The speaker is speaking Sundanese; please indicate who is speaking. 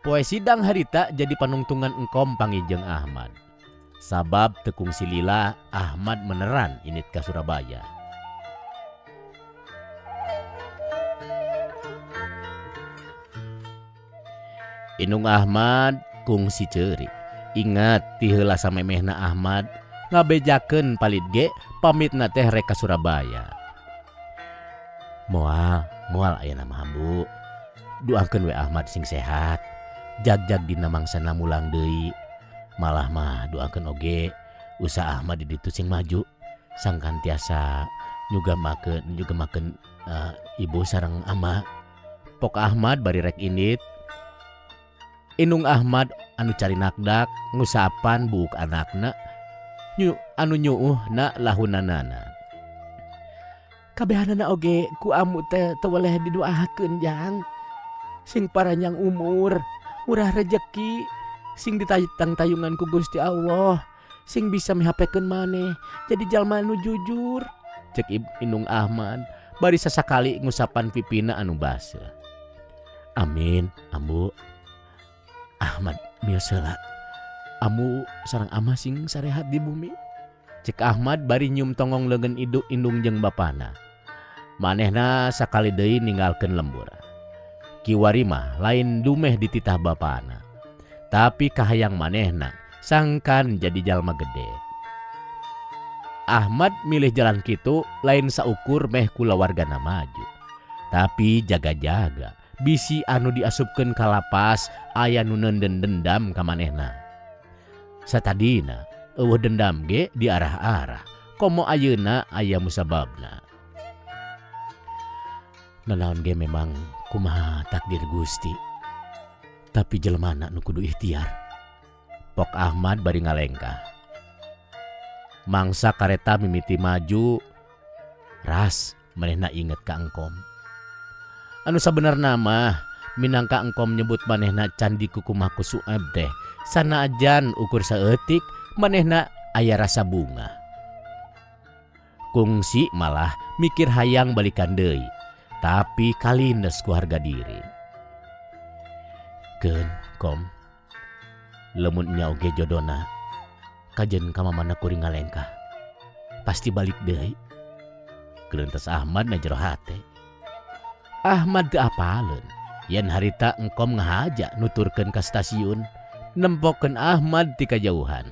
Speaker 1: Poe sidang harita jadi panungtungan engkom panggih jeung Ahmad. Sabab teu kungsi lila Ahmad meneran indit ka Surabaya. Indung Ahmad kungsi ceurik. Ingat ti heula samemehna Ahmad ngabejakeun palid ge pamitna teh rek ka Surabaya. Moal, moal ayeuna mah ambu. Duakeun we Ahmad sing sehat. Jagjag dina mangsana mulang deui. Malah mah duakeun oge usaha Ahmad di ditu sing maju. Sangkan tiasa nyugemakeun ibu sareng ama. Pok Ahmad bari rek indit. Indung Ahmad anu carinakdak ngusapan buuk anakna anu nyuuhna lahunanana. Kabehanana oge ku amu teh teu weleh diduakeun jang. Sing paranjang umur, murah rejeki, sing ditayang-tayungan ku Gusti Allah, sing bisa mihapekeun maneh jadi jalma anu jujur. Cek Indung Ahmad bari sasakali ngusapan pipina anu baseuh. Amin, ambu. Ahmad mios heula. Ambu sareng amah sing sarehat di bumi. Cek Ahmad bari nyium tonggong leungeun indung jeung bapana. Manehna sakali deui ninggalkeun lembur. Kiwari mah lain dumeh dititah bapana. Tapi kahayang manehna sangkan jadi jalma gede. Ahmad milih jalan kitu lain saukur meh kulawargana maju. Tapi jaga-jaga bisi anu diasupkeun ka lapas aya nu neunden dendam ka manehna. Satadina eueuh dendam ge diarah-arah, komo ayeuna aya musababna. Nanaon ge memang kumaha takdir Gusti. Tapi jelemana nu kudu ikhtiar. Pok Ahmad bari ngalengkah. Mangsa kareta mimiti maju, ras manehna inget ka engkom. Anu sabenerna mah minangka engkom nyebut manehna can dikukumah ku Sueb teh sanajan ukur saeutik manehna aya rasa bunga. Kungsi malah mikir hayang balikan deui, tapi kalines ku harga diri. Keun kom, lemun nya oge jodona, kajen ka mamana kuring ngalengkah, pasti balik deui. Geuntes Ahmad na jero hate. Ahmad teu apaleun yen harita engkom ngahaja nuturkeun ka stasiun, nempokeun Ahmad ti kajauhan.